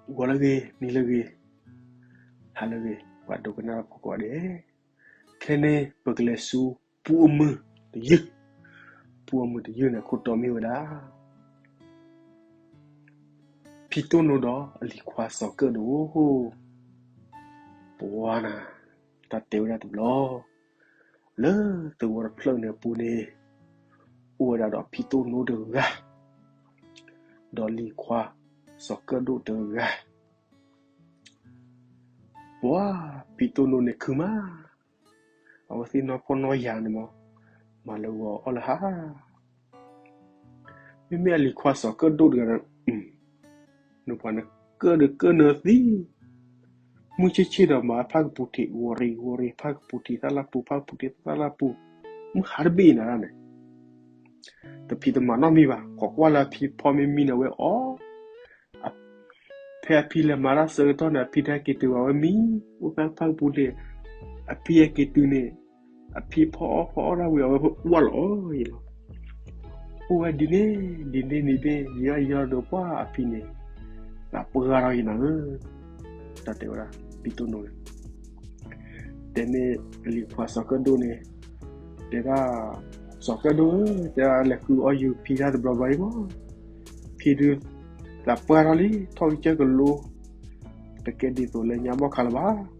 ဂီၤလၢအဂ့ၤ, နံၤလၢအဂ့ၤ, ဟါလၢအဂ့ၤ, ပှၤဒိကနၣ်တၢ်ဖိကိးဂၤဒဲး, ခဲန့ၣ် ပကလဲၤဆူ ပူအမုၢ်တယုၢ်, ပူအမုၢ်တယုၢ်န့ၣ် အခိၣ်တီမ့ၢ်ဝဲဒၣ် ဖံတိၢ်နိဒီးအလံၤခွါစီၤကၢၣ်ဒိၣ်, ပှၤနၤ, တၢ်တဲဝဲဒၣ်တဘျီ, လၢသဝီတဖျၢၣ်န့ၣ်အပူၤန့ၣ်, အိၣ်ဝဲဒၣ်ဒီးဖံတိၢ်နိတဂၤ, ဒီးလံၤခွါစီၤကၢၣ်ဒိၣ်တဂၤ, ပှၤဖံတိၢ်နိန့ၣ်ခုမး, အဝဲသ့ၣ်နီၢ်ဖှီၣ်နီၢ်ယာ်န့ၣ်မး, မၤလၢဂီၤအီၣ်လၢဟါ မ့မ့ၢ်အလံၤခွါစီၤကၢၣ်ဒိၣ်တဂၤဒီး, နပှၤန့ၣ်ကၢၣ်ဒီးကၢၣ်နၢသံ, မုၢ်ဆ့ၣ်ဆ့ၣ်ဒီးမၤဖၣ်ကပူၤထံး ဂီၤရံၤဂီၤရံၤ ဖၣ်ကပူၤထံးသၣ်လၢပူၤ ဖၣ်ကပူၤထံးသၣ်လၢပူၤ, မုၢ်ဟါတဘ့ၣ်နၤဒၣ်န့ၣ်, တဖံးတမၤနီတမံၤဘၣ်, ခိးကွၢ်လၢအဖံဖီမ့ၢ်မံန့ၣ် အဝဲအီၣ် ဖဲအဖံလဲၤမၤတၢ်ဆၢကတီၢ်န့ၣ် အဖံတဟဲက့ၤတုၤဘၣ် အဝဲမံ, အိၣ်ဖဲဖၣ်ကပူၤန့ၣ်, အဖံဟဲက့ၤတုၤန့ၣ်, အဖံဖီအီၣ်ဖီအီၣ်ဒၣ်ဝံၤ အဝဲဝးလီၤအီၣ်အံၤလီၤ. အိၣ်ဝဲဒ်န့ၣ် ဒ်န့ၣ်ဒ်န့ၣ် ယံာ်ယံာ်ဒီးပှၢ်အဖံန့ၣ်, သးပှၢ်ထီၣ်ယံၤနၤဧၢ, တၢ်တဲဝဲဒၣ် ဖံတိၢ်နိန့ၣ်, တဲန့ၣ်အလံၤခွါစီၤကၢၣ်ဒိၣ်န့ၣ်, တဲဒၣ်, စီၤကၢၣ်ဒိၣ်ဧၢ, တဲဒၣ်လဲၤဃုအီၣ်ယုာ်ဖံတၢ်တဘျီဘျီအံၤမး, ဖံဒုး သးပှၢ်ထီၣ်လံ ထီၣ်ကစၢၢ်ကလိ, တကဲဒ်သိးလၢညါဘီၣ်ခါလၢၤဘၣ်.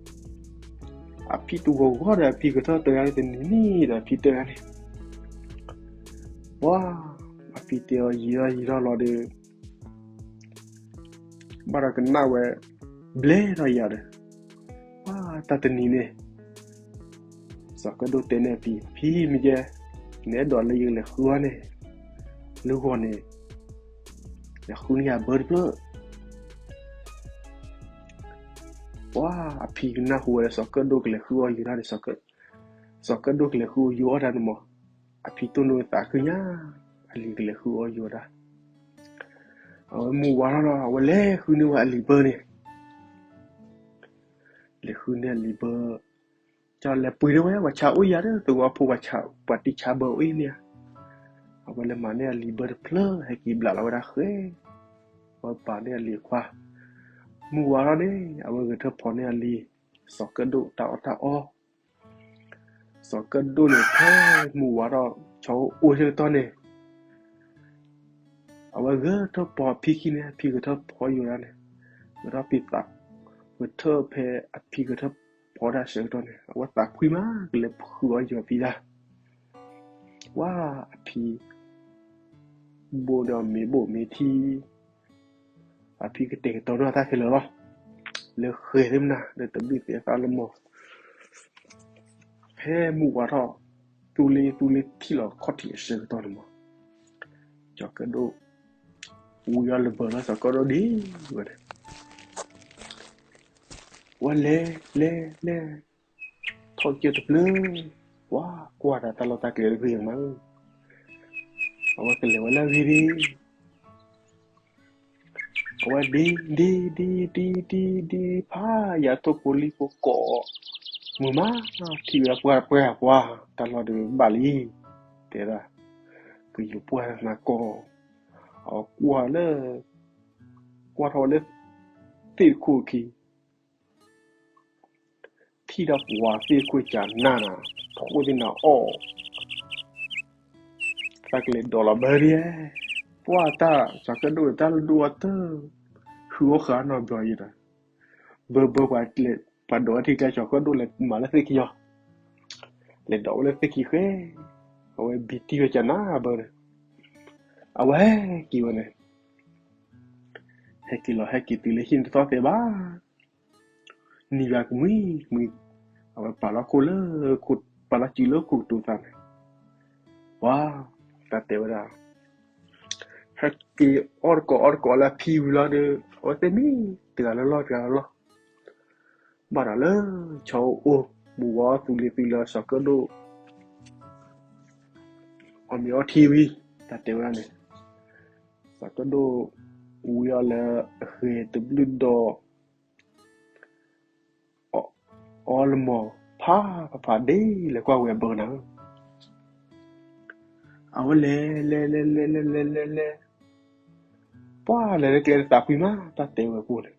အဖံတဂီၤဂီၤဒီးအဖံကထၢၣ်တဂၤန့ၣ် တနံၤနံၤဒီးအဖံတဂၤန့ၣ်, ပှၤ, အဖံတဲအီၤယံာ်ထီၣ်ယံာ်ထီၣ်လီၤဒီး ဘၣ်ဒီးကနၣ်ဝဲ ဘျဲၣ်ထီၣ်ယၤဒီး, ပှၤတၢ်တနံၤန့ၣ်, စီၤကၢၣ်ဒိၣ်တဲန့ၢ်အဖံ, ဖံမ့ၢ်ကဲ, နအဲၣ်ဒိးလၢယကလဲၤဃုအီၣ်န့ၣ်, လၢဂီၤန့ၣ်, လဲၤဃုန့ၢ်ယၤဘၢတဖျၢၣ်. ပှၤအဖံကနၢ်ဟူဝဲလၢစီၤကၢၣ်ဒိၣ်ကလဲၤဃုအီၣ်ယုာ်တၢ်န့ၣ်, စီၤကၢၣ်ဒိၣ်ကလဲၤဃုအီၣ်ယုာ်အီၣ်တၢ်န့ၣ်မး, အဖံတိၢ်နိသးခုညါ, အလံၤကလဲၤဃုအီၣ်ယုာ်တၢ်. အဝဲမုၢ်ဝါထီၣ်လီၤ အဝဲလဲၤဃုန့ၢ်ဝဲအလံၤဘၢန့ၣ်, လဲၤဃုန့ၢ်အလံၤဘၢ, ကလဲၤပှ့ၤဒၣ်ဝဲ ပှၤဆါအိၣ်ယၤဒီး သဝီဖိ ပှၤတံၢ်ဆါဘၢအိၣ်အံၤန့ၣ်ဧါ. အဝဲလဲၤမၤန့ၢ်အလံၤဘၢတဖျၢၣ် ဟဲက့ၤဘျးလီၤဝဲဒၣ်ဃဲ, အဝဲပာ်န့ၢ်အလံၤခွါ, မုၢ်ဝါထီၣ်န့ၣ် အဝဲဂဲၤထၢၣ်ဖီန့ၢ်အလံၤ, စီၤကၢၣ်ဒိၣ်တၢ်အီၣ်တၢ်အီ, စီၤကၢၣ်ဒိၣ်န့ၣ် ဖဲမုၢ်ဝါထီၣ် ဆီအိၣ်အိၣ်ဆၢကတီၢ်န့ၣ် အဝဲဂဲၤထၢၣ်ဖီအဖံခံန့ၣ်, အဖံဂဲၤထၢၣ်ဖီယိာ်ဒၣ်န့ၣ်, ဂဲၤထၢၣ်ဖံသး, ဂဲၤထၢၣ်ဖဲအဖံဂဲၤထၢၣ်ဖီဒၣ်ဆၢကတီၢ်န့ၣ် အဝဲသးဖှံမး ကလဲၤဃုအီၣ်ယိာ်အဖံဒၣ်. ဝါအဖံ ဘိၣ်ဒီးမ့ၤဘိၣ်မ့ၤထံ, အဖံကတဲာ်ကတီၤန့ၢ်အတၢ်ခဲလၢာ်လီၤ, လၢဃဲၤသ့ၣ်မနၤ လၢတဘျုးသဲးသၣ်လၢမီၤ ဖဲမုၢ်ဝါထီၣ် သူလ့သူလ့ထံၣ်လီၤခီၣ်ထံးအဆၢကတီၢ်န့ၣ်မး, စီၤကၢၣ်ဒိၣ် ဝံၤအီၤလၢဘၢလီၤ စီၤကၢၣ်ဒိၣ်ဒ်ဝဲန့ၣ်, ဝဲလဲၤလဲၤလဲၤ ထီၣ်ကၢၢ်တဖျၢၣ်, ဝါကွၢ်တၢ်တၢ်လီၢ်တၢ်ကျဲတဂ့ၤမး, အဝဲကလဲၤဝဲလၢအဂ့ၤဒ် အဝဲဒ်ဒ်ဒ်ဒ်ဒ်ဒ် ဖးယၤထိၣ်ဖိလံၣ်ဖိကိး မုာ်မး ထံၣ်ဝဲပှၢ်ပှၢ်ပှၢ် တၢ်လီၢ်တဘၣ်လံ, တဲဒၣ် ကယိၤပှၢ်နၤကိး, အဝဲကွၢ်လၢ ကွၢ်ထီၣ်ဝဲလၢ သ့ၣ်တခိၣ်အခံ ထံၣ်ဒီးပှၤသ့ၣ်ခိၣ်ကနၣ်နၤ ထိၣ်သ့ၣ်နၤအီၣ်, တၢ်ကလဲၤဒိးလီၤဘၢဒ်, ပှၢ်တၢ် စီၤကၢၣ်ဒိၣ်တၢ်လၢဒိၣ်အတၢ် ဃုအီၣ်ဃာ်နီတဘျီယံၤဒီး, ဘၢဘၢပှၤဒိးဝဲထံကျဲ စီၤကၢၣ်ဒိၣ်လဲၤမၤလၢသ့ၣ်ခံအီၤ, လဲၤဒိးဝဲလၢသ့ၣ်ခံဃဲ, အဝဲဘံတံၢ်ဝဲကနၣ်ဘၢဒီး, အဝဲဟဲက့ၤဝဲန့ၣ် ဟဲက့ၤလီၤဟဲက့ၤတုၤလၢဟံၣ်န့ၣ်တသီၣ်သဲးဘၣ် နံၤယၤကမှံမှံ, အဝဲပာ်လီၤခိၣ်လၢ, ပာ်လီၤစုလၢခိၣ်ကတိၤသးန့ၣ်, ပှၤ, တၢ်တဲဝဲဒၣ်, ဟဲက့ၤအီၣ်တကိးအီတကိးလၢအဖံဝံၤလီၤဒီး အဝဲသ့ၣ်မံတဂၤလၢလီၢ်တဂၤလၢလီၢ်, ဘၣ်ဒီးလၢ ဆီအိၣ်အိၣ် မုၢ်ဝါသူလ့ၤသူလ့ၤ စီၤကၢၣ်ဒိၣ် အီၣ်မ့ၤအီထံဝံၤ, တၢ်တဲဝဲဒၣ်န့ၣ်, စီၤကၢၣ်ဒိၣ် ဝံၤအီၤလၢအဃဲၤတဘျုးဒီး အီလၢမီၤဖးဖးဖးဒ်လဲၤကွၢ်ဝဲအဘၢနၤ, အဝဲလဲၤလဲၤလဲၤလဲၤလဲၤလဲၤလဲၤလဲၤ, ပှၤလဲၤလၢကျဲတသးဖှံမး တၢ်တဲဝဲကိၣ်န့ၣ်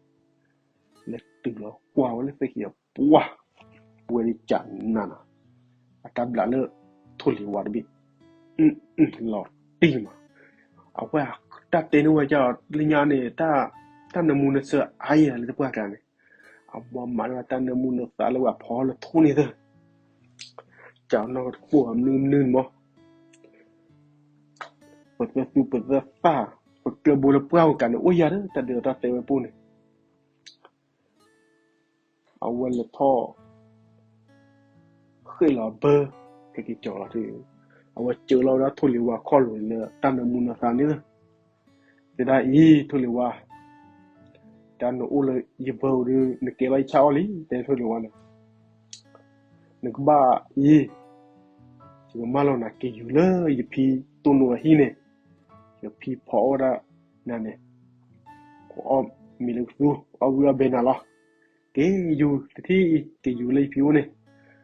လဲၤတုၤလီၤကွၢ်ဝဲလၢသ့ၣ်ခံအပှၢ်, ဝဲဒၣ်ကနၤနီၤ, အတၢ်ဘျးလၢထိၣ်လံၤဝါတဘ့ၣ် လီၤတံၢ်မး, အဝဲတၢ်တဲန့ၢ်ဝဲကလၢညါန့ၣ်, တၢ်နၢမူနသါအါယဲၢ်လၢတပှၢ်ကျါန့ၣ်, အမၤမၤလၢတၢ်နၢမူနသါလၢဝဲဖီလၢထိၣ်န့ၣ်သၢ ကနီၢ်တပိၢ်မနုၤမနုၤမး, ပသးသူပသးသၣ်, ပကျၢၤဘိလၢပှၢ်ပူၤကးန့ၣ် အိၣ်ယၤဒီး တၢ်ဒုးတၢ်တဲဝဲပိၢ်န့ၣ်, အဝဲလဲၤထီၣ် ဃ့ၢ်လီၤဘၢ, ဟဲက့ၤကီၤလီၤ, အဝဲကၢၤလီၤဝဲဒၣ်ထိၣ်လံၤဝါခီၣ်လိၤလၢတၢ်နၢမူနသါန့ၣ်လီၤ, တဲဒၣ်အံၤ ထိၣ်လံၤဝါ, တၢ်နအိၣ်လၢယဘၢပူၤဒီး နကဲလီၤယဆၣ်အီၣ်လံ, တဲထိၣ်လံၤဝါန့ၣ်, နကဘၣ်အံၤ, ယကမၢလီၤနၤက့ၤယူၤလၢယဖံတိၢ်နိအဟံၣ်န့ၣ်, ယဖံဖီအီၣ်ဝဲဒၣ်နၤန့ၣ်, ကအီၣ်မ့ၤလၢကသူ, အီၣ်ဝံၤအီၣ်ဘဲနၤလီၤ, က့ၤယူၤတထံၣ်အံၤ က့ၤယူၤလၢယဖံအိၣ်န့ၣ်,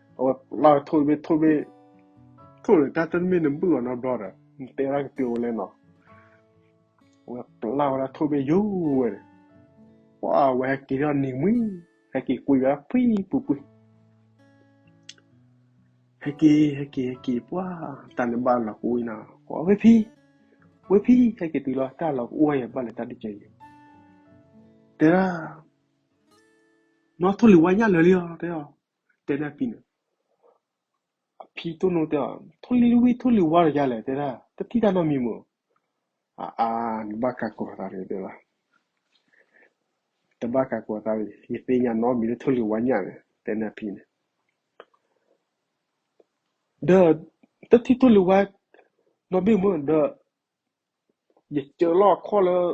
အဝဲပျၢ်ဝဲထိၣ်တဘ့ၣ်ထိၣ်တဘ့ၣ်, ထိၣ်န့ၣ် တၢ်တမ့ၢ်နဘုၣ်အီၤနီတဘျီဒီး နတဲဒၣ်ကတုၤဝဲလဲၣ်နီၤ, အဝဲပျၢ်ဝဲဒၣ်ထိၣ်တဘ့ၣ်ယူၤဝဲန့ၣ်, ပှၢ်ဝဲဟဲက့ၤထီၣ်နံၤမှံ, ဟဲက့ၤကွံာ်ဝဲဒၣ်ဖှံပူၤပှံၤ ဟဲက့ၤ ဟဲက့ၤ ဟဲက့ၤ ပှၢ်တၢ်န့ၣ်ဘၣ်လီၤကအိၣ်အံၤနီၤ, ဝဲဖံ, ဝဲဖံ, ဟဲက့ၤတုၤလီၤတၢ်လီၤကအိၣ်ယဲၢ်ဘၣ်လဲၤတၢ်ဒ်ကဲအံၤ, တဲဒၣ်, နီၢ်ထိၣ်လံၤဝါညၣ်လၢာ်လံလီၤ, တဲ, တဲန့ၢ်အဖံန့ၣ်, အဖံတိၢ်နိတဲအီၤ, ထိၣ်လံၤဝံ ထိၣ်လံၤဝါဒီးယၤလဲၣ်, တဲဒၣ် တထံၣ်တၢ်နီတမံၤမး, အါအါ, နဘၣ်ကးကိးသးန့ၣ်တဲဒၣ်, တဘၣ်ကးကိးသးန့ၣ် ယသ့ၣ်ညါနီတမံၤလၢထိၣ်လံၤဝါညၣ်န့ၣ် တဲန့ၢ်အဖံန့ၣ်, ဒီး တထံၣ်ထိၣ်လံၤဝါနီတဘ့ၣ်မးဒီး ယကၢလီၤခီၣ်လၢ, ကၠီၤ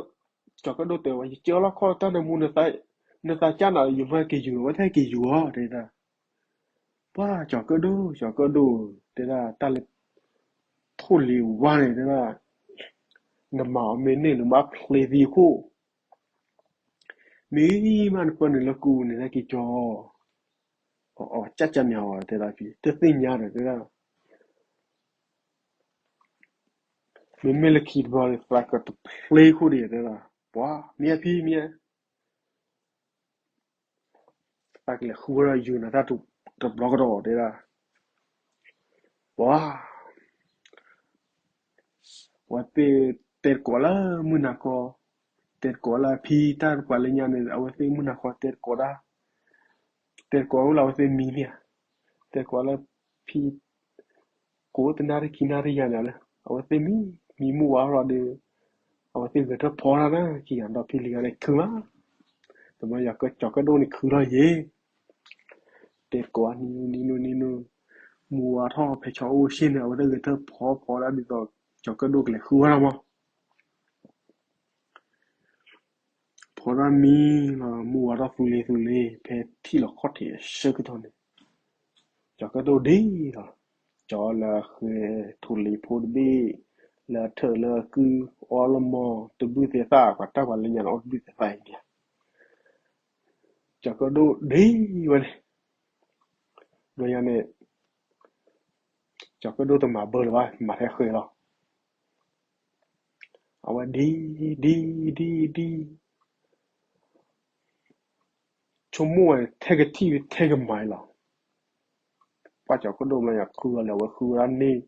ကၢၣ်ဒိၣ်တဲဝဲ ယကၢလီၤခီၣ်လၢတၢ်နၢမူ, နသးကၢ်နၤ ယမၤက့ၤယူၤ အဝဲတဟဲက့ၤယူၤအီၤ တဲဒၣ်, ပှၢ်ကၠီၤကၢၣ်ဒိၣ် ကၠီၤကၢၣ်ဒိၣ် တဲဒၣ် တၢ်လၢထိၣ်လံၤဝါန့ၣ်တဲဒၣ်, နမၤအီၤမ့ၢ်န့ၢ် နဘၣ်ဖျ့သံအခိၣ်, မ့ၢ်မးနပၢနုာ်လၢကူန့ၣ် နက့ၤကၠီၤ, အကၢ်ကၢ်မးအီၤ တဲဒၣ်ဖံ တသ့ၣ်ညါဒီးတဲဒၣ် မ့မ့ၢ်လၢခံတဘျီန့ၣ် သးကတဖျ့ခိၣ်ဒံးတဲဒၣ်, ပှၤမ့ၢ်အဖံမ့ၢ်, သးကလဲၤဃုဝဲဒီးယူၤနၤတၢ်တဘျီကဒီးတဲဒၣ်, ပှၤ, အဝဲသ့ၣ်တဲတကိးလၢမုၢ်နၤခီ, တဲတကိးလၢအဖံတၢ်တပှၤလၢညါန့ၣ် အဝဲသ့ၣ်မုၢ်နၤခီတဲတကိးဒၣ်, တဲတကိးဝဲလၢအဝဲသ့ၣ်မံၤမ့ၢ်ဧါ, တဲတကိးလၢဖံ ကိးတနၣ်ရံၣ်ခံနၣ်ရံၣ်ယၤန့ၣ်လၢ အဝဲသ့ၣ်မံၤ, မံၤမုၢ်ဝါထီၣ်ဒီး အဝဲသ့ၣ်ဂဲၤထၢၣ်ဖီတၢ်နၤခံဂၤဒီးဖံလံၤဂၤန့ၣ်ခုလီၤ, တမ့ၢ်ယၤကၠီၤကၢၣ်ဒိၣ်န့ၣ်ခုလီၤယဲ, တဲတကိးနံၤနံၤနံၤနံၤ, မုၢ်ဝါထီၣ်ဖဲဆီအိၣ်ဆ့ၣ်န့ၣ် အဝဲသ့ၣ်ဂဲၤထၢၣ်ဖီဖီဒၣ်ဒ်သိး ကၠီၤကၢၣ်ဒိၣ်ကလဲၤဃုဝဲဒၣ်မး ဖီဒၣ်မံၤလီၤ မုၢ်ဝါထီၣ်သူလ့ၤသူလ့ၤ ဖဲထံၣ်လီၤခီၣ်ထံးအဆၢကတီၢ်န့ၣ်, ကၠီၤကၢၣ်ဒိၣ်ဒ့လီၤ, ကၠီၤလၢအဃဲၤထိၣ်လံၤဖိတဘ့ၣ်, လၢအထၢၣ်လၢအကုၢ်အီၣ်လၢမီၤတဘုၣ်သဲးသၣ် ပှၤတၢ်ပှၤလၢညါန့ၣ်အီၣ်တဘုၣ်သဲးသၣ်အံၤန့ၣ်, ကၠီၤကၢၣ်ဒိၣ်ဒ့ဝဲန့ၣ်, ဘျီညါန့ၣ် ကၠီၤကၢၣ်ဒိၣ်တမၤဘၢလၢၤဘၣ် မၤထဲဃဲၤလီၤ အဝဲဒ်, ဒ်, ဒ်, ဒ်, ဆိကမိၣ်ဝဲထဲကထံၣ်ထဲကမၤလီၤ, ပှၤကၠီၤကၢၣ်ဒိၣ်မးယၤခုလီၤလၢအဝဲဃုဝဲဒၣ်န့ၣ်,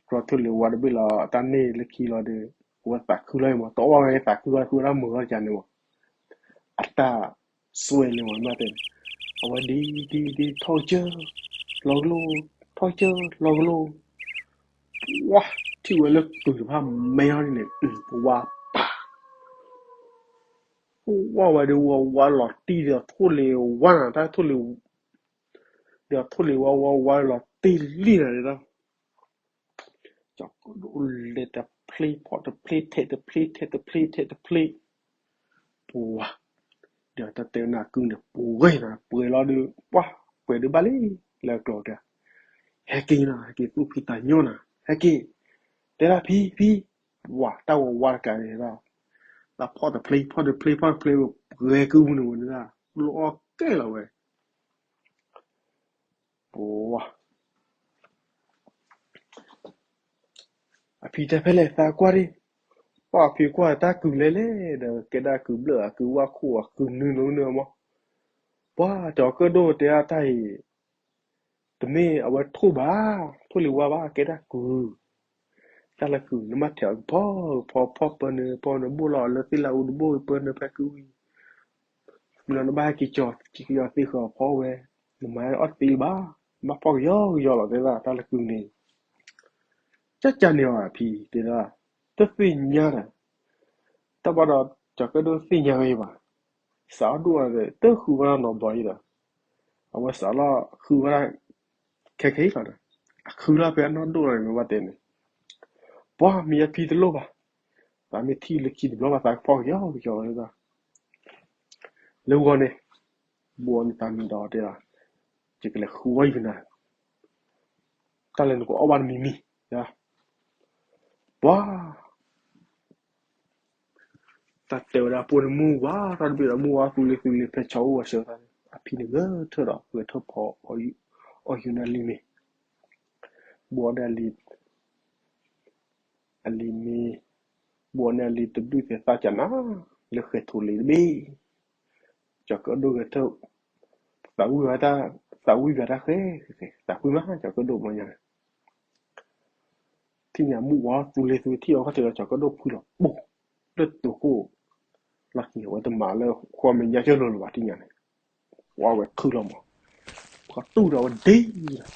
ကျီထိၣ်လံၤဝါတဘ့ၣ်လီၤ အတၢ်န့ၣ်လၢခံလီၤဒီး, အဝဲသးခုလီၤမး တအီၣ်ဝဲသးခုလီၤ ဃုဝဲဒၣ်မုာ်လီၤကန့ၣ်မး, အတၢ်စွဲလၢမးမးတဲ, အဝဲဒ်, ဒ်, ဒ်, ထီၣ်ကစၢၢ်, လီၤကလိၢ်, ထီၣ်ကစၢၢ်, လီၤကလိၢ် ဝါ, ထံၣ်ဝဲလၢကုၤတဖၣ်မဲအီၤန့ၣ်, ဝါပၢ်, ဝါဝဲဒီးဝါဝါလီၤတံၢ်ဒီးထိၣ်လံၤဝါနၤ တၢ်ထိၣ်လံၤ, ဒီးထိၣ်လံၤဝါဝါဝါလီၤတံၢ်လံနၤဒၣ်, ကၠီၤကၢၣ်ဒိၣ်လဲၤတဖျ့ဖီၣ်တဖျ့ထဲးတဖျ့ထဲးတဖျ့ထဲးတဖျ့, ပှၤ, ဒီးတၢ်တဲနၤကုၤန့ၣ် ပှဲၤနၤ ပှဲၤလီၤဒီး, ပှၤ, ပှဲၤဒုးဘၣ်လံ, လၢကျိၤကျဲ, ဟဲက့ၤနၤ ဟဲက့ၤသူၣ်ဖံသးညီနၤ ဟဲက့ၤ, တဲဒၣ်ဖံ, ဖံ, ဝါ, တၢ်ဝဲဝါတကးန့ၣ်ဒၣ်, တၢ်ဖီၣ်တဖျ့ ဖီၣ်တဖျ့ ဖီၣ်တဖျ့ ပှဲၤကုၤပူၤန့ၣ်ဝဲဒၣ်, လိအီၣ်ကဲလီၤဝဲ ပှၤ, အဖံတဲဖဲလဲၣ်သးကွၢ်ဒံး, ပှၤဖံကွၢ်တၢ်ကုၤလဲၤလဲၣ်ဒီး ကဲဒၣ်ကုၤဘျၢၣ် အကုၤဝၣ်ခိၣ် အကုၤနုာ်လီၤနုာ်မး, ပှၤကၠီၤကၢၣ်ဒိၣ်တဲအတၢ်အံၤ တမ့ၢ်အဝဲထိၣ်ဘၣ်, ထိၣ်လံၤဝါဘၣ်, ကဲတၢ်ကုၤ, တၢ်လၢကုၤန့ၣ် မ့ၢ်ထဲးအကဖီကဖီ ဖီပၢနုာ်ပီနုာ် ဘိၣ်လီၤအီၤလၢသ့ၣ်လၢအူတဘိၣ် ပၢနုာ်ဖဲကုၤဝံၤ, လၢနဘၣ်ဟဲက့ၤကၠီၤ က့ၤက့ၤကၠီၤသ့ဃီၤဖီဝဲ, နမၤအီၣ်တသ့လၢၤဘၣ်, ဘၣ်ဖီၣ်ကယီကယီလီၤ တဲဒၣ်တၢ်လၢကုၤန့ၣ် ကၠၢ်ကၠၢ်န့ၣ်အီၤအဖံတဲဒၣ်, တသ့ၣ်ညါဒီး, တၢ်ဘၣ်ဒီး ကၠီၤကၢၣ်ဒိၣ်သ့ၣ်ညါဝဲဘၣ်, စးအီၣ်ဒိၣ်အီၤဒီး တဃုဝဲဒၣ်နီတဘျီအံၤဒီး, အဝဲစးလီၤဃုဝဲဒၣ် ခဲခဲအံၤလီၤဒီး, အဃုလီၤဖဲအနီၢ်ဒိၣ်လီၤန့ၣ် မ့ၢ်ဘၣ်တဲန့ၣ်, ပှၤမ့ၢ်ယဖံတလိၣ်ဘၣ်, သးမ့ၢ်ထံၣ်လၢခံတဘျီဘၣ် သးကဖီၣ်ကယီကယီလီၤ, လၢဂီၤန့ၣ်, ဘိးန့ၣ်သးမံဒီးတဲဒၣ်, ယကလဲၤဃုဝဲယကနၣ် တၢ်လၢနကအီၣ်ဘၣ်တမံၤမံၤ, ပှၤ, တၢ်တဲဝဲဒၣ်ပိၢ်န့ၣ်မုၢ်ဝါထီၣ်တဘ့ၣ်ဒီး မုၢ်ဝါသူလ့ၤသူလ့ၤဖဲဆီအိၣ်ဝဲဆၢသးန့ၣ် အဖံန့ၣ်ဂဲၤထၢၣ်ဒီး ဂဲၤထၢၣ်ဖီအီၣ်ယူၤန့ၢ်အလံၤမ့ၤ, ဘိးန့ၣ်အလံၤ, အလံၤမ့ၤ, ဘိးန့ၣ်အလံၤတဒုးသဲးသးကနၤ, လၢဃဲၤထိးလ့ၤတဘ့ၣ် ကၠီၤကၢၣ်ဒိၣ်ဂဲၤထၢၣ်, သးဝံၣ်ဝဲတၢ်, သးဝံၣ်ဝဲတၢ်ဃဲ, ဃဲ, ဃဲ, သးကွံမး ကၠီၤကၢၣ်ဒိၣ်မးညါန့ၣ်, ထံၣ်ညါမုၢ်ဝါသူလ့ၤသူထံၣ်အီၤခီၣ်ထံးဒီး ကၠီၤကၢၣ်ဒိၣ်ဖုလီၤပိၢ်, လၢတိာ်ခိၣ်, လီၢ်ခံအဝဲတမၤလၢဃီမဲာ်ညါကၢၢ်လိၤလၢၤဘၣ်ထံၣ်ညါန့ၣ်, ဝဲဝဲခုၣ်လီၤမး, ပှၤတူၢ်ဒီးဝဲဒ့လီၤ,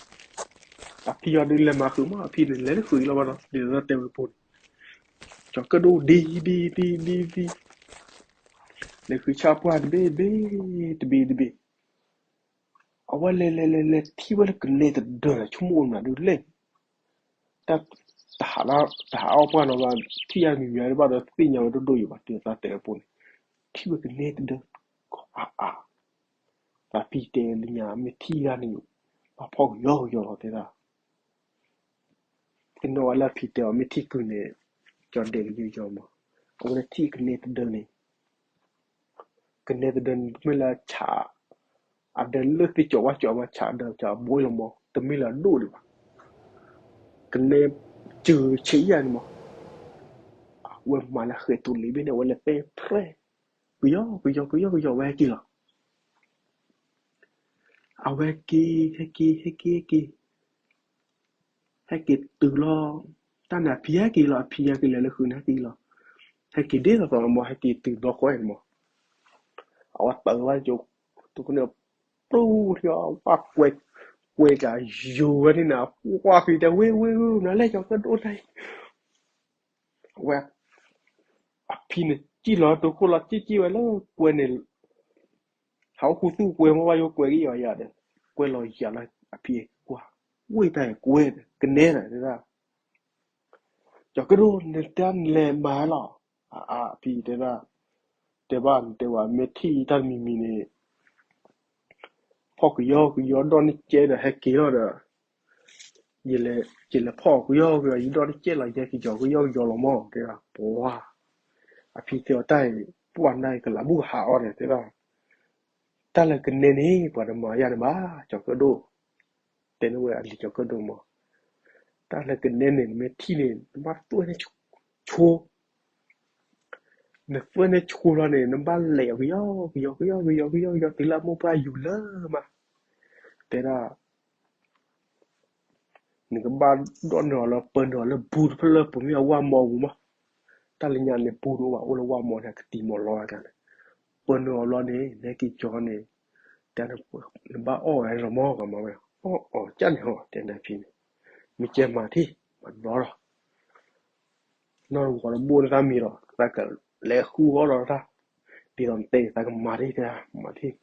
အဖံအီၤဒုးလဲၤမၤဃုာ်မး အဖံန့ၣ် လဲၤလၢဃုာ်အံၤလီၤဘၣ်ဒီး ဒ်သိးတဲဝဲဖိန့ၣ် ကၠီၤကၢၣ်ဒိၣ်ဒ့ဒ့ဒ့ဒ့ဒ့, လဲၤဃုာ်ဆၣ်ပှၢ်တဘ့ၣ်ဘ့ၣ်, တဘ့ၣ်တဘ့ၣ်, အဝဲလဲၤလဲၤလဲၤလဲၤထံၣ်ဝဲလၢကနဲတဒၢဒီး ဆိကမိၣ်နၤဒုးလဲၣ်, တၢ်, တဟးအီၣ်ပှၢ်နီၤဘၣ်, ထံၣ်ယါမံၤမံၤဒ်ဘၣ်ဒီး သ့ၣ်ညါဝဲဒိၣ်ဒိၣ်ယံၤဘၣ် ဒ်သိးတဲဝဲဖိန့ၣ်, ထံၣ်ဝဲကနဲတဒၢ, အါအါ, သးဖံတဲလၢညါ မ့ၢ်ထံၣ်တၢ်န့ၣ်, ဘၣ်ဖီၣ်ကယီကယီလီၤတဲဒၣ် သ့ၣ်နီၣ်ဝဲလၢအဖံတဲအီၤ မ့ၢ်ထံၣ်ကုၤန့ၣ်, ကၠီၤဒဲးကယီကယီမး, အဝဲလၢထံၣ်ကနဲတဒၢန့ၣ်, ကနဲတဒၢန့ၣ် တမ့ၢ်လၢဆး, အဒၢးလၢသ့ၣ်ကၠီၤဝါကၠီၤမး ဆးဒၢးကၠီၤဘိလီၤမး တမ့ၢ်လၢအဒိၣ်ဒံးဘၣ်, ကနဲ, စၢၤဆံးယၤန့ၣ်မး, အဝဲမၤလၢဃဲၤထိးလ့ၤဘ့ၣ်န့ၣ် အဝဲလဲၤပဲဖြဲၣ်, ကယီကယီကယီကယီဝဲဟဲက့ၤလီၤ အဝဲဟဲက့ၤ ဟဲက့ၤ ဟဲက့ၤ ဟဲက့ၤ, ဟဲက့ၤတုၤလီၤ, တၢ်န့ၣ်အဖံဟဲက့ၤလီၤ အဖံဟဲက့ၤလဲၤလၢဃုာ်န့ၣ်ဟဲက့ၤလီၤ, ဟဲက့ၤဒ်သိးသိးမး ဟဲက့ၤတုၤဘျီဃီန့ၣ်မး, အဝဲတၢ်ဘၣ်ကၠိ, တိခိၣ်န့ၣ်, ပျူၢ်ထံအီၤ ဝဲကွဲ, ကွဲကယိၤဝဲန့ၣ်န့ၣ် ပှၢ်ဖံတဲဝ့ၢ်ဝ့ၢ်ဝ့ၢ် နလဲၤကၠီၤကၢၣ်ဒိၣ်တၢ်အံၤ, ဝဲ, အဖံန့ၣ်စံၣ်လီၤတိခိၣ်လီၤ စံၣ်စံၣ်ဝဲလၢကွဲန့ၣ် ဟးအိၣ်ခူသူၣ်ကွဲမ့ၢ်ဘၣ်ယိၤကွဲကယီၤယၤဒီး, ကွဲလီၤယၤလၢအဖံကွၢ်, ဝ့ၢ်တၢ်အံၤကွဲ, ကနဲဒီးတဲဒၣ်, ကၠီၤကၢၣ်ဒိၣ် နတဲနလဲၤမၤလီၤ, အဖံတဲဒၣ်, တဲဘၣ်နတဲဝဲ မ့ၢ်ထံၣ်တၢ်တမံၤမံၤန့ၣ် ဖီၣ်ကယီကယီဒီးန့ၢ်ကဲဒီးဟဲက့ၤလီၤဒီး, ယလဲၤဖီၣ်ကယီကယီ ယဒီးန့ၢ်ကဲလီၤ ယဟဲက့ၤကၠီၤကယီကယီလီၤမး တဲဒၣ် ပှၤ, အဖံတဲအီၤတၢ်အံၤ ပှၢ်နၤအံၤကလးဘူၣ်ကဟးအီၤဒီး တဲဒၣ်, တၢ်လၢကနဲန့ၣ် ပှၤတမၤယၤန့ၣ်ဘၣ် ကၠီၤကၢၣ်ဒိၣ်, တဲန့ၢ်ဝဲအလံၤကၠီၤကၢၣ်ဒိၣ်မး, တၢ်လၢကနဲန့ၣ် နမ့ၢ်ထံၣ်န့ၣ် နဘၣ်သွဲၣ်န့ၢ်ဆိ နသွဲၣ်န့ၢ်ဆိလီၤန့ၣ် နဘၣ်လဲၤအီၤကယီကယီကယီကယီကယီကယီ တုၤလၢအမိၢ်ပှၢ်ယူၤလၢမး, တဲဒၣ် နကဘၣ်ဒီးန့ၢ်အီၤလၢ ပၢနုာ်အီၤလၢဘူတဖျၢၣ်လၢပမ့ၢ်အဝၣ်မီပူၤမး, တၢ်လၢညါန့ၣ် ဘူတအိၣ်ဘၣ် အိၣ်လၢဝၣ်မီန့ၣ် ကတံၤမီၤလီၤဝဲန့ၣ်, ပၢနုာ်အီၤလီၤန့ၣ် နဟဲက့ၤကၠီၤန့ၣ်, တဲ နဘၣ်အီၣ်ဝဲလီၤမီ ကမၤဝဲ အီၣ်အီၤကၢ်န့ၣ်ဟီ တဲနဖံန့ၣ်, မ့ၢ်ကဲမၤထံၣ် မၤတဘျီလီၤ နီၢ်တဝီတဘိၣ်န့ၣ်တၢ်မံၤဒီး သးကလဲၤဃုအီၣ်ဒီးတၢ်, ဒ်သိးနတဲသးကမၤထံၣ်တဲ မၤထံၣ်,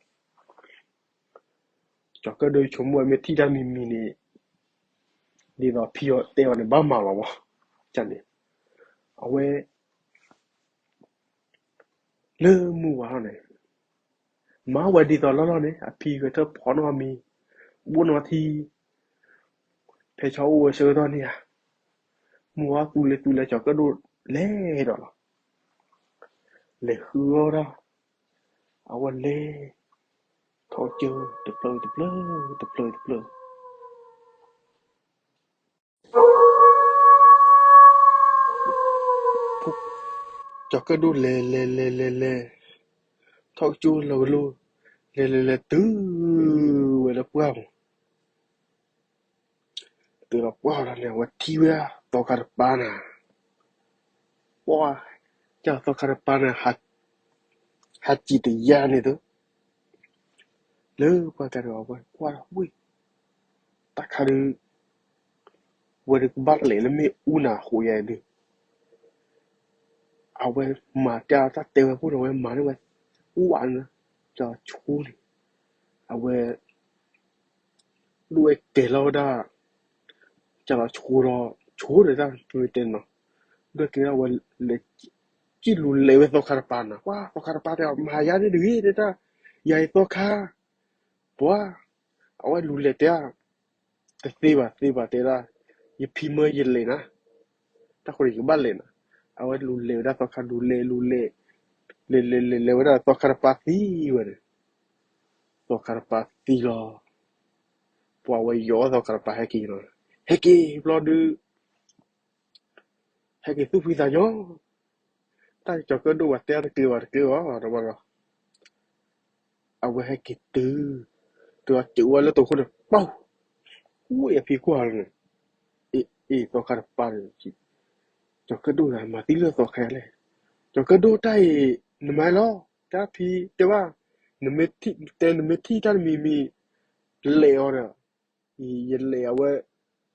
ကၠီၤကၢၣ်ဒိၣ်ဆိကမိၣ်ဝဲမ့ၢ်ထံၣ်တၢ်မံၤမံၤန့ၣ်, ဒ်သိးဖံအီၤတဲအီၤန့ၣ် ဘၣ်မၤလီၤမး, န့ၣ်, အဝဲ လၢမုၢ်ဝါထီၣ်န့ၣ်, မၤဝဲဒ်သိးလီၢ်လီၢ်န့ၣ် အဖံဂဲၤထၢၣ်ဖီနီၢ်မံၤ, ဘိၣ်နီၢ်ထံ, ဖဲဆီအိၣ်ဝဲဆၢကတီၢ်န့ၣ်ဧါ, မုၢ်ဝါသူလ့ၤသူလ့ၤ ကၠီၤကၢၣ်ဒိၣ်လဲၤဒီးလီၤ, လဲၤဃုအီၣ်ဒၣ်, အဝဲလဲၤ, ထီၣ်ကၠိတဖျၢၣ်တဖျၢၣ်တဖျၢၣ်တဖျၢၣ် ကၠီၤကၢၣ်ဒိၣ်လဲၤလဲၤလဲၤလဲၤလဲၤ, ထီၣ်ကၠိလီၤကလိ, လဲၤလဲၤလဲၤတုၤဝဲလၢပှၢ်မး, တုၤလီၤပှၢ်လီၤန့ၣ် အဝဲထံၣ်ဝဲဒၣ်သီခါတပၤန့ၣ်, ပှၢ်, ကသီခါတပၤန့ၣ် ဟးစံးတယါန့ၣ်သု, လၢပှၢ်ကဒီးအဝဲကွၢ်ထီၣ်ဝံၣ် တၢ်ခါဒုး ဝဲဒုးကဘၣ်လဲၤလၢမ့ၣ်အူနၤဃိးယၤဒုး, အဝဲမၤတၢ်တၢ်တဲဝဲဖိန့ၣ် အဝဲမၤန့ၢ်ဝဲ အူအါန့ၣ်, ကဆိန့ၣ်, အဝဲ ဒိၣ်ဝဲကဲၤလီၤဝဲဒၣ်, ကလီၤဆိဒီး ဆိဒီးတၢ်ပတဲနီၤ, ဒိၣ်ဝဲကဲၤလီၤဝဲ လဲၤ ကံၣ်လူၤလဲၤဝဲသီခါတပၤနၤ, ပှၢ်သီခါတပၤတဲအီၤ မၤယၤန့ၣ်တဂ့ၤတဲတၢ်, ယၤအံၤသီခါ, ပှၢ်, အဝဲလူၤလဲၤတဲ တသ့ဘၣ်သ့ဘၣ်တဲဒၣ်, ယဖံမၢယလဲၤနၤ, တၢ်ဃိန့ၣ်ယကဘၣ်လဲၤနၤ, အဝဲလူၤလဲၤဝဲဒၣ်သီခါလူၤလဲၤလူၤလဲၤ, လဲၤလဲၤလဲၤလဲၤဝဲဒၣ်သီခါတပၤသံဝဲန့ၣ်, သီခါတပၤသံလီၤ, ပှၢ်ဝဲယီၤသီခါတပၤဟဲက့ၤလီၤ, ဟဲက့ၤဘျီဒုး ဟဲက့ၤသူၣ်ဖှံသးညီ, တၢ်ကၠီၤကၢၣ်ဒိၣ်ဘၣ်တဲအီၤတက့ၤဘၣ်တက့ၤဘၣ်ဒီးဘၣ်ဒီး, အဝဲဟဲက့ၤတုၤ, တုၤအီၤတုၤဝဲလၢတိာ်ခိၣ်န့ၣ် ပီၢ်, ဝဲအဖံကွၢ်န့ၣ်, အ့ၣ် သီခါတပၤန့ၣ်, ကၠီၤကၢၣ်ဒိၣ်မၤသံလၢသီခါလဲၣ်, ကၠီၤကၢၣ်ဒိၣ်တၢ်အံၤ, နမၤလီၤ, တၢ်ဖံတဲဘၣ်, နမ့ၢ်ထံၣ် တဲနမ့ၢ်ထံၣ်တၢ်တမံၤမံၤ, လဲၤအီၤဒီး ယလဲၤအဝဲ,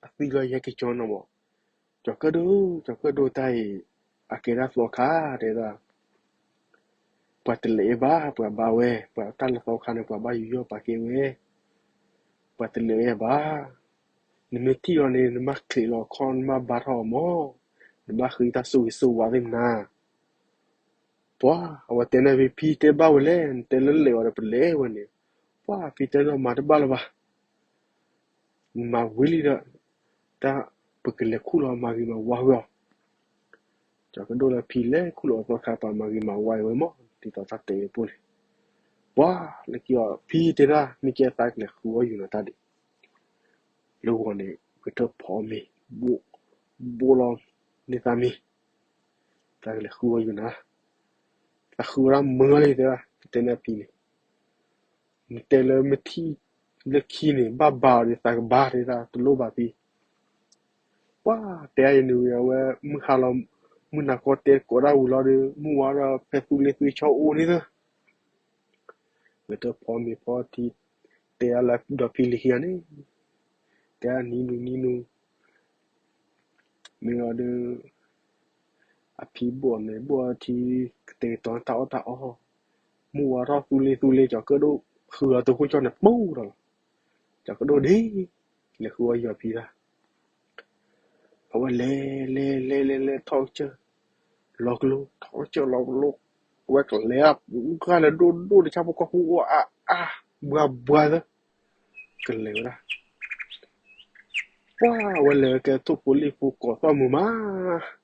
အသံလီၤယဲက့ၤကၠီနီၤမး, ကၠီၤကၢၣ်ဒိၣ် ကၠီၤကၢၣ်ဒိၣ်တၢ်အံၤ, အကဲဒၣ်သီခါတဲဒၣ်, ပှၤတလဲၤအ့ၣ်ဘၣ် ပှၤဘါဝဲ, ပှၤတၢ်လၢသီခါန့ၣ် ပှၤဘၣ်ယူးယီၣ်ပာ်ကဲဝဲ, ပှၤတလဲၤအ့ၣ်ဘၣ်, နမ့ၢ်ထံၣ်အီၤန့ၣ် နဘၣ်ချံးလီၤခီၣ် နဘၣ်ဘါထီၣ်အီၤမး, နဘၣ်ဃ့တၢ်ဆိၣ်ဂ့ၤဆိၣ်ဝါသ့ၣ်မနၤ ပှၤ, အဝဲတဲန့ၣ်ဖံ ဖံတဲဘၣ်ဝဲလဲၣ်, နတဲလၢလဲၤအီၤဒီးပလဲၤဝဲန့ၣ်, ပှၤ ဖံတဲလၢမၤတဘၣ်လၢၤဘၣ်, နမၤဝံၤလံဒီး, တၢ်ပကလဲၤခူၣ်လီၤမၤဂ့ၤမၤဝါဝဲအီၤ, ကၠီၤကၢၣ်ဒိၣ်လၢဖံလဲၤခူၣ်လီၤအသီခါပၤမၤဂ့ၤမၤဝါဝဲမး, ဒ်သိးတၢ်တဲဝဲဖိန့ၣ်, ပှၤ, လၢခံအီၤ ဖံတဲဒၣ် မ့ၢ်ကဲသးကလဲၤဃုအီၣ်ယုာ်နၤတၢ်ဒံး လၢဂီၤန့ၣ် ကတၢၢ်ဖီမ့ၤ, ဘိလီၤန့ၢ်သးမ့ၤ, သးကလဲၤဃုအီၣ်ယုာ်နၤ, သးဃုဝဲဒၣ်မုာ်လံတဲဒၣ် ပတဲန့ၣ်အဖံန့ၣ်, နတဲလၢမ့ၢ်ထံၣ်လၢခံန့ၣ် ဘၣ်ဘါအီၤဒီးသးကဘါတဲဒၣ် တလိၣ်ဘၣ်ဖံ, ပှၤ တဲအံၤန့ၣ်ဝံၤအဝဲ မုၢ်ဟါလီၤ, မုၢ်နၤကီၢ်တဲကိးဒၣ်ဝံၤလီၤဒီး မုၢ်ဝါဒီးဖဲသူလ့ၤသူဆီအိၣ်န့ၣ်သၢ ကတၢၢ်ဖီမ့ၤဖီထံ, တဲဒၣ်လၢဒီးဖံလံၤခံဂၤန့ၣ်, တဲဒၣ်နံၤနုၤနံၤနုၤ, မ့ၢ်လီၤဒီး, အဖံဘိၣ်အမဲာ်ဘိၣ်အထံ, ကတဲာ်ကတီၤတၢ်အီၣ်တၢ်အီ, မုၢ်ဝါထီၣ်သူလ့ၤသူလ့ၤ ကၠီၤကၢၣ်ဒိၣ်ဃုအီၤတဃိကၠီန့ၣ် ပူၤဒီးလီၤ, ကၠီၤကၢၣ်ဒိၣ်ဒ့, လဲၤဃုအီၣ်ယုာ်ဖံဒၣ် အဝဲလဲၤလဲၤလဲၤလဲၤလဲၤထီၣ်ကစၢၢ်, လီၤကလိ, ထီၣ်ကစၢၢ်လီၤကလိ, အဝဲကလဲၤ, ဂၤလဲၤဒိၣ်ဒိၣ်တဆၣ်ဖိကီၢ်ဖိအိၣ်အါအါ, ဘှါဘှါသၢ, ကလဲၤဝဲဒၣ်, ပှၤ အဝဲလဲၤဝဲကဲထိၣ်ဖိလံၣ်ဖိကိးသီၣ်မုာ်မး,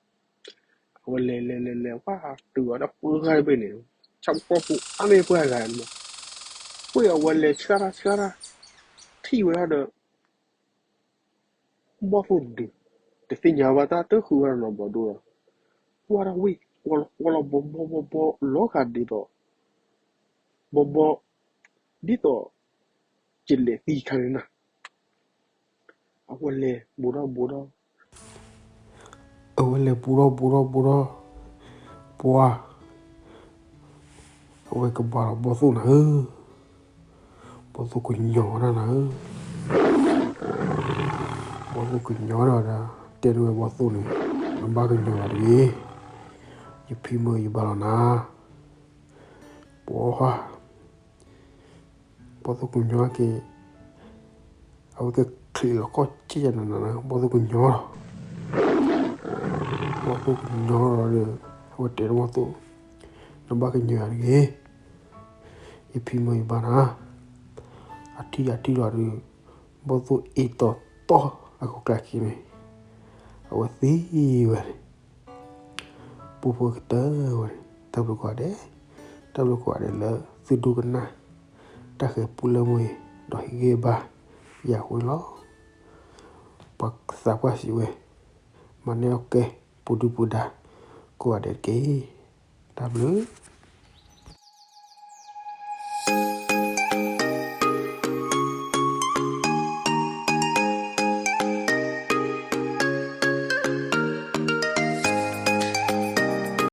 အဝဲလဲၤလဲၤလဲၤလဲၤ ပှၤတုၤအီၤဒီးပှၤဂၤတဘ့ၣ်န့ၣ်, ဆၣ်ဖိကီၢ်ဖိအါန့ၢ်ပှၤဂၤန့ၣ်မး, ပှၤအဝဲလဲၤဆှၣ်တၢ်ဆှၣ်တၢ်, ထံၣ်ဝဲဒၣ်ဒီး ဘီၣ်သိၣ်ဒုး, တသ့ၣ်ညါဘၣ်တၢ်တဃုဝဲဒၣ်နီၤဘီဒိဒီး, ကွၢ်တၢ်ဝံၣ်, ကွၢ်လီၤကွၢ်လီၤဘီဘီဘီဘီလီၤဂာ်ဒ်သိး, ဘီဘီ, ဒ်သိး, ကလဲၤသံခါန့ၣ်နၤ, အဝဲလဲၤဘူးထီၣ်ဘူးထီၣ် အဝဲလဲၤဘူးထီၣ်ဘူးထီၣ်ဘူးထီၣ်, ပှၤ, အဝဲကဘၣ်လီၤဘီၣ်သိၣ်နၤဧၢ, ဘီၣ်သိၣ်ကညီၤဝဲဒၣ်နၤဧၢ, ဘီၣ်သိၣ်ကညီၤဝဲဒၣ်ဒီး, တဲဒၣ်ဝဲဘီၣ်သိၣ်န့ၣ်, နဘၣ်ကညီၤယၤတဂ့ၤ, ယဖံမၢယဘၣ်လီၤနၤ, ပှၤ ဘီၣ်သိၣ်ကညီၤက့ၤ, အဝဲကချံးလီၤခီၣ်က့ယနနၤ, ဘီၣ်သိၣ်ကညီၤလီၤ, ဘီၣ်သိၣ်ကညီၤလီၤဒီး, အဝဲတဲဘီၣ်သိၣ်, နဘၣ်ကညီၤယၤတဂ့ၤ, ယဖံမၢယဘၣ်နၤ, အထံၣ်အထံၣ်လီၤဒီး, ဘီၣ်သိၣ်အ့ၣ်တီတီအကကျါခံန့ၣ်, အဝဲသံဝဲန့ၣ် ပူဖိကတၢၢ်ဝဲန့ၣ် တၢ်ဘျုးကိးဂၤဒဲး, တၢ်ဘျုးကိးဂၤဒဲးလၢသုဒိကနၣ် တၢ်ဃဲၤပူလၢမူအံၤ ဒီးဟ့ၣ်ဂံၢ်ဘါယၤအဃိန့ၣ်လီၤ. ပှၤသးပှၢ်စံးဝဲ, မၤန့ၢ်အီၣ်ကဲ ပူၤဒုပူၤဒါ ကိးဂၤဒဲးတက့ၢ်. တၢ်ဘျုး